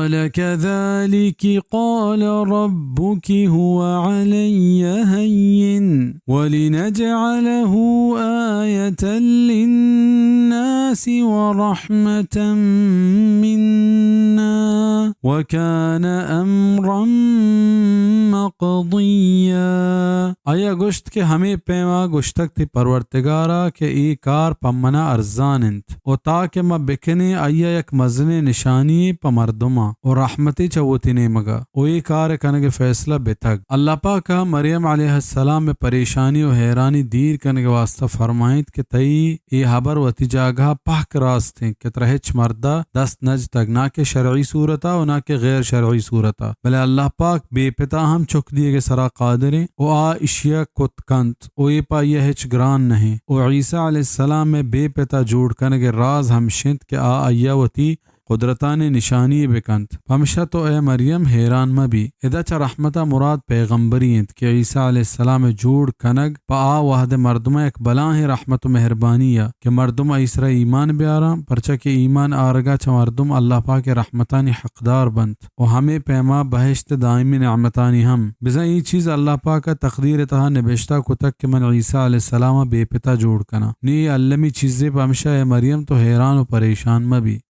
قال كذلك قال ربك هو علي هين ولنجعله آية للناس ورحمة منا وكان أمرا مقضيا۔ آئی ءَ گوشت کہ ہمے پیما گوشتگ تئی پرورتگار ءَ کہ اے کار پہ من ءَ ارزان اِنت ءُ تاکہ ما بکنیں آئی ءَ یک مزنیں نشانی یے پہ مردماں ءُ رحمتے چہ وتی نیمگ ءَ، ءُ اے کار ءِ کنگ ءِ فیصلہ بتگ۔ اللہ پاک ءَ مریم علیہ السلام ءِ پریشانی ءُ حیرانی دیر کنگ ءِ واستہ فرمائینت کہ تئی اے ہبر وتی جاگہ ءَ پہک راست اِنت کہ ترا ہچ مرد ءَ دست نہ جتگ، ناں کہ شرعی صورت ءَ ءُ ناں کہ غیر شرعی صورت ءَ، بلے اللہ پاک بے پت ءَ ہم چک دیگ ءِ سرا قادر اِنت ءُ آ ایشی ءَ کت کنت ءُ اے پہ آئی ءَ ہچ گران نہ اِنت۔ ءُ عیسی علیہ السلام ءِ بے پت ءَ جوڑ کنگ ءِ راز ہمش اِنت کہ آ آئی ءَ وتی قدرتانی نشانی یے بکنت۔ پمشا تو اے مریم حیران مہ بی۔ ادا چہ رحمت ءَ مراد پیغمبری اِنت کہ عیسی علیہ السلام ءِ جوڑ کنگ پہ آ وہد ءِ مردماں یک بلاہیں رحمت ءُ مہربانی ءَ کہ مردم آئی سرا ایمان بیاراں، پرچا کہ ایمان آرگ ءَ چہ مردم اللہ پاک ءِ رحمتانی حقدار بنت ءُ ہمے پیما بہشت ءِ دائمی نعمتانی ہم۔ بزاں اے چیز اللہ پاک ءَ تقدیر ءِ تہا نبشتہ کتگ کہ من عیسی علیہ السلام ءَ بے پت ءَ جوڑ کناں۔ نی اے المی چیزے، پمشا اے مریم تو حیران ءُ پریشان مہ بی۔